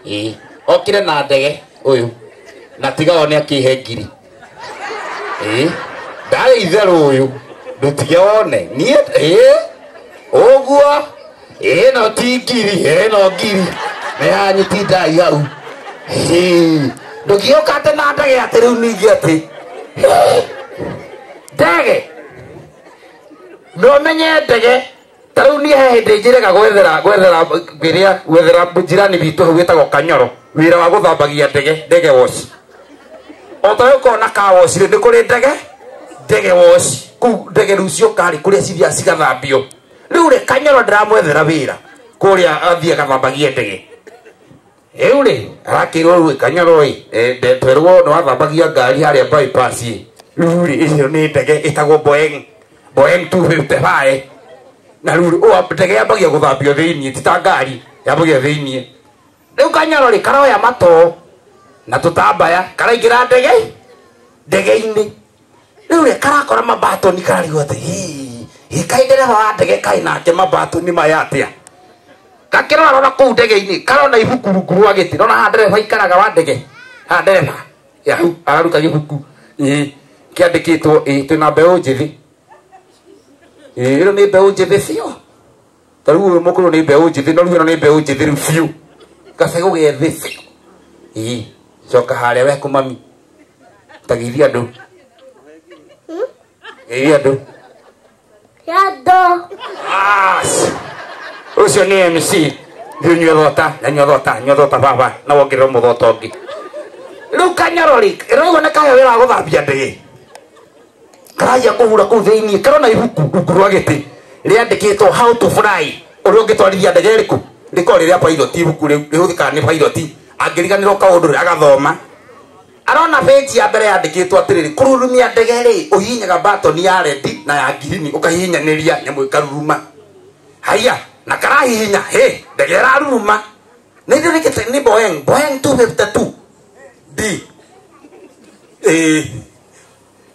Ĩĩ, okire na ndege ũyũ na tiga one akĩhe ngiri. Ĩĩ, ndarĩ itherũ ũyũ ndũtige wone niĩ. Ĩĩ, ũguo ĩno ti ngiri, ĩno ngiri nĩ yanyu, tindai hau. Ĩĩ, ndũngĩũka atĩ na ndege atĩ rĩu ningĩ atĩ ndege no menye ndege. Ta rĩu niĩ he hĩndĩ njĩrĩga gwethera gwethera kĩrĩa gwethera jirani witũ hau wĩtagwo Kanyoro wĩra wa gũthambagia ndege, ndege wash. O ta ũrĩa ũkona car wash rĩ, nĩ kũrĩ ndege, ndege wash kũu. Ndege rĩu cioka rĩ, kũrĩa cithiaga cigathambio. Rĩu rĩ, Kanyoro ndĩramwethera wĩra kũrĩa athiĩ agathambagie ndege. Rĩu rĩ, arakĩrwo rĩu Kanyoro ĩ, twerwo nĩ wathambagia ngari harĩa bypass ĩ. Rĩu rĩ, ĩyo nĩ ndege ĩtagwo Boeing, Boeing 255. Na rĩu rĩ, ndege yambagia gũthambio thĩiniĩ, ti ta ngari, yambagia thĩiniĩ. Rĩu Kanyoro rĩ, karoya matoo na tũtambaya, karaingĩra ndege ndege-inĩ. Rĩu rĩ, karakora mabatoni, kararigwo atĩ hii kaĩ ndereba wa ndege kaĩ nake mabatoni maya atĩa. Gakĩrora rora kũu ndege-inĩ, karona ibuku rungu rwa gĩtĩ. Rora haha ndereba ikaraga wa ndege, haha ndereba yahu araruta gĩbuku, ĩĩ, kĩandĩkĩtwo. Ĩĩ, twĩna mbeũ njĩthĩ. Ĩĩ, ĩno nĩ mbeũ njĩthĩ biũ. Ta rĩu ũyũ mũkũrũ nĩ mbeũ njĩthĩ, no rĩu ĩno nĩ mbeũ njĩthĩ rĩu biũ, gabegũ gethĩ biũ. Ĩĩ, coka harĩa we kũmami tageithia andũ, geithia andũ. Yado. As. Ũcio nĩ MC. Rĩu nyua thota, na nyua thota, nyua thota baba, na wongerere mũthota ũngĩ. Rĩu Kanyoro rĩ, ĩraigua nĩ kahe wĩra wa gũthambia ndege. Karanjia kũhura kũu thĩiniĩ, karona ibuku rungu rwa gĩtĩ rĩandĩkĩtwo "How to Fly", ũrĩa ũngĩtwarithia ndege ĩrĩkũ. Rĩkoragwo rĩrĩa pilot, ibuku rĩu rĩhũthĩkaga nĩ pilot angĩriganĩrwo kaũndũ rĩ, agathoma. Arona page ya mbere yandĩkĩtwo atĩrĩrĩ, kũrurumia ndege rĩ, ũhihinyaga button ya red na ya ngirini, ũkahihinyanĩria nyamũ ĩkaruruma. Haya, na karahihinya, he ndege ĩraruruma. Nĩ ndĩrĩkĩte nĩ Boeing, Boeing 252 D. Ĩĩ,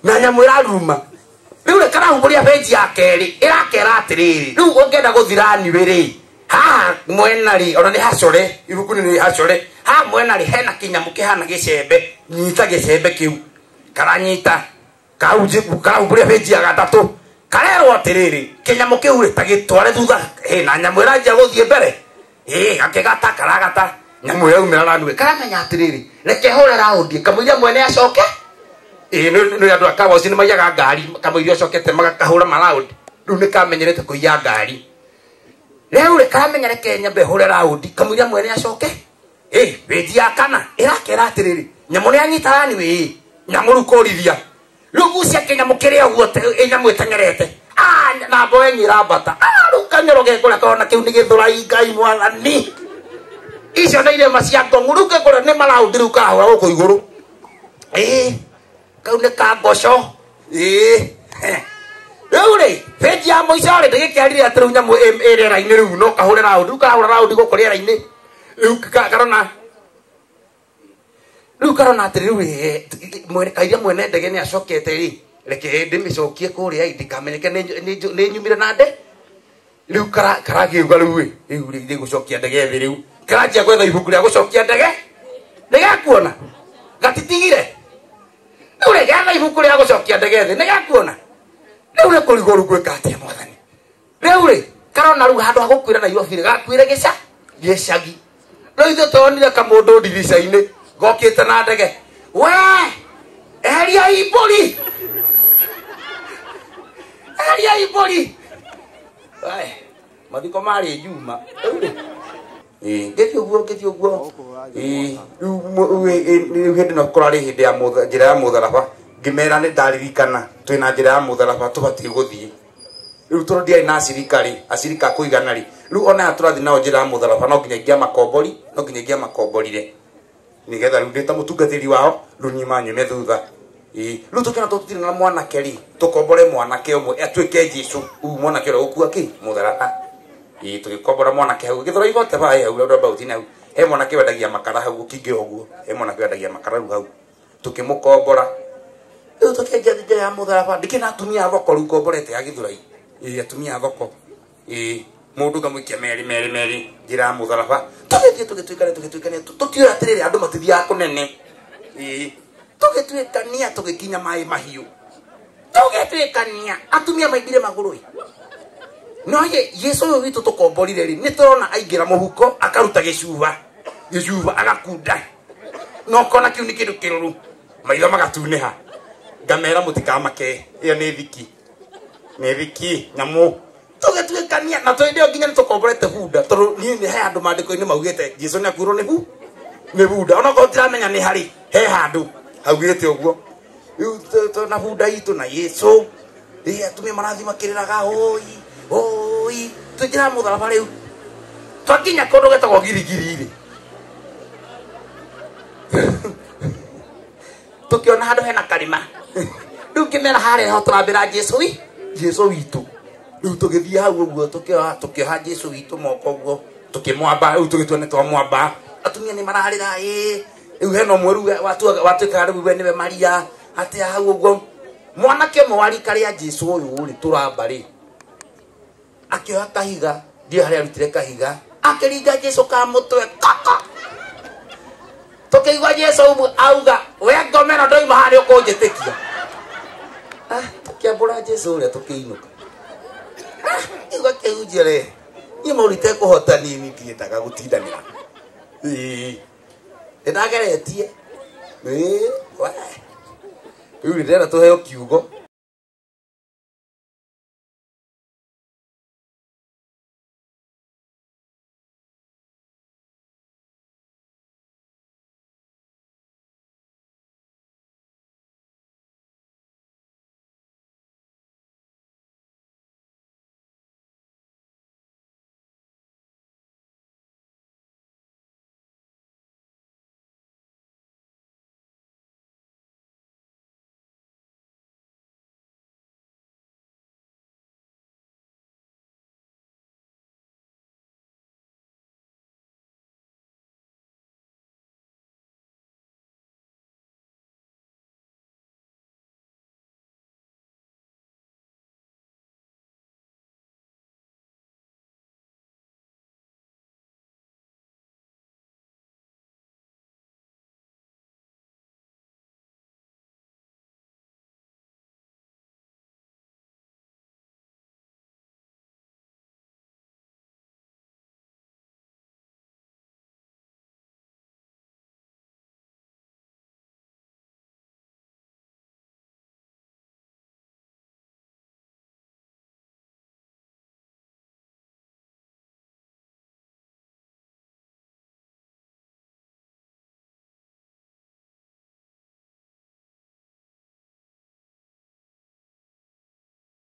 na nyamũ ĩraruruma. Rĩu rĩ, karahumbũria page ya kerĩ, ĩrakera atĩrĩrĩ, rĩu ũngĩenda gũthira niwe rĩ, haha mwena rĩ, ona nĩ hacore, ibuku nĩ hacore, haha mwena rĩ, hena kĩnyamũ kĩhana gĩcembe, nyita gĩcembe kĩu. Karanyita, karahumbũria page ya gatatũ, karerwo atĩrĩrĩ, kĩnyamũ kĩu rĩ, ta gĩtware thutha. Ĩ, na nyamũ ĩranjia gũthiĩ mbere. Ĩ, gakĩgata, karagata, nyamũ yaumĩra runway. Karamenya atĩrĩrĩ, reke hũre raundi kamũiria mwene acoke. Ĩ, nĩ andũ a kawoci nĩ maiyaga ngari kamũiria ũcokete, magakahũra maraundi. Rĩu nĩ kamenyerete kũiya ngari. Rĩu rĩ, karamenya reke nyambe hũre raundi kamũiria mwene acoke. Ĩ, page ya kana ĩrakera atĩrĩrĩ, nyamũ nĩ anyita runway, nyamũ rĩu kũrithia, rĩu gucia kĩnyamũ kĩrĩa ũguo ĩ nyamũ ĩteng'erete. Ah, na Boeing ĩrambata. Ah, rĩu Kanyoro gekũrĩa karona kĩu nĩ gĩthũrai. Ngai mwathani, icio nĩ irĩma cia ngongu. Rĩu kekũrĩa nĩ maraundi, rĩu karahũra gũkũ igũrũ. Ĩĩ, kau nĩ ka ngoco. Ĩĩ, rĩu rĩ, page ya mũico rĩ, ndĩgĩkĩarire atĩ rĩu nyamũ ĩ rĩera-inĩ, rĩu no kahũre raundi. Rĩu karahũra raundi gũkũ rĩera-inĩ. Rĩu karona, rĩu karona atĩ rĩu mwene kairia mwene ndege nĩ acokete rĩ, reke ndĩmĩcokie kũrĩa ĩ, ndikamenyeke nĩ nyumire na nde. Rĩu karagiuga rĩu ĩ, rĩu rĩ, nĩgũcokia ndege thĩ. Rĩu karanjia gwetha ibuku rĩa gũcokia ndege, nĩgekuona gatitigire. Rĩu rĩ, getha ibuku rĩa gũcokia ndege thĩ, nĩgekuona. Rĩu rĩ, kũrigwo rĩu gwĩka atĩa mwathani. Rĩu rĩ, karona rĩu handũ ha gũkuĩra Nairobi rĩ, gakuĩre gĩca gĩcagi. Rĩu ithuĩ tuonire kamũndũ ndirica-inĩ gokĩte na ndege. We eheria mbũri, eheria mbũri. Ai, mathiko marĩ Juma. Rĩu rĩ, ĩĩ, ngĩthiĩ ũguo, ngĩthiĩ ũguo. Ĩĩ, rĩu rĩu hĩndĩ ĩno kũrarĩ hĩndĩ ya njĩra ya mũtharaba. Ngĩmera nĩ ndaririkana twĩna njĩra ya mũtharaba tũbatiĩ gũthiĩ. Rĩu tondũ ndiarĩ na acirika rĩ, acirika a kũigana rĩ, rĩu ona aya tũrathiĩ nao njĩra ya mũtharaba, no nginya ingĩamakombori, no nginya ingĩamakomborire nĩgetha rĩu ndĩ ta mũtungatĩri wao, rĩu niĩ manyume thutha. Ĩĩ, rĩu tũkĩona tũtirĩ na mwanake rĩ, tũkombore mwanake ũmwe atuĩke Jesũ ũyũ, mwanake ũrĩa gũkua kĩ mũtharaba. Ĩĩ, tũgĩkombora mwanake hau gĩthũrai gote baĩ hau roundabout hau he mwanake wendagia makara hau. Ũkĩingĩra ũguo he mwanake wendagia makara rĩu hau, tũkĩmũkombora. Rĩu tũkĩenja njĩra ya mũtharaba, ndikĩrĩ na atumia a thoko rĩu ngomborete ya Gĩthũrai. Ĩĩ, atumia a thoko. Ĩĩ. Mundu ngamwikia meri meri meri njira ya mutharaba. Tugithie tugituikania tugituikania tutiura atiriri andu matithiaga kunene. Ii tugituikania tugikinya mai mahiu. Tugituikania atumia maingire maguru. No ye Yesu uyu witu tukomborire ri ni turona aingira muhuko akaruta gicuba. Gicuba agakunda. No kona kiu ni kindu kiruru. Maitho magatuniha. Ngamera mutikamake iyo ni thiki. Ni thiki nyamu. Tugituikania na twende nginya nitukomborete bunda tondu ni he andu mandiko-ini maugite Jesu ni akuirwo ni bu ni bunda ona korwo tiramenya ni hari he handu haugite uguo riu na bunda itu na Yesu ri atumia marathi makiriraga oi oi twinjira mutharaba riu twakinya kundu getagwo girigiri ri tukiona handu hena karima riu ngimera haria ho turambira Jesu wi Jesu witu. Riu tugithie hau uguo tukioha Jesu witu moko uguo tukimwamba riu tugitua ni twamwamba atumia ni mararira ii riu hena umwe riu watuikaga riu we niwe Maria atia hau uguo mwanake ũmwe wa rika ria Jesu uyu ri turamba ri akioya kahiga ndiũ haria arutire kahiga akiringa Jesu ka mutwe kaka tukiigua Jesu auga we ngomero ndoima haria ukunjitikia. Ah tukiambura Jesu uria tukiinuka. Igua kihunjia ri niĩ maũndũ itekũhota niĩ ndiendaga gũtindanĩra. Ĩĩ nĩndageretie. Ĩĩ we rĩu ndĩrenda tũheo kiugo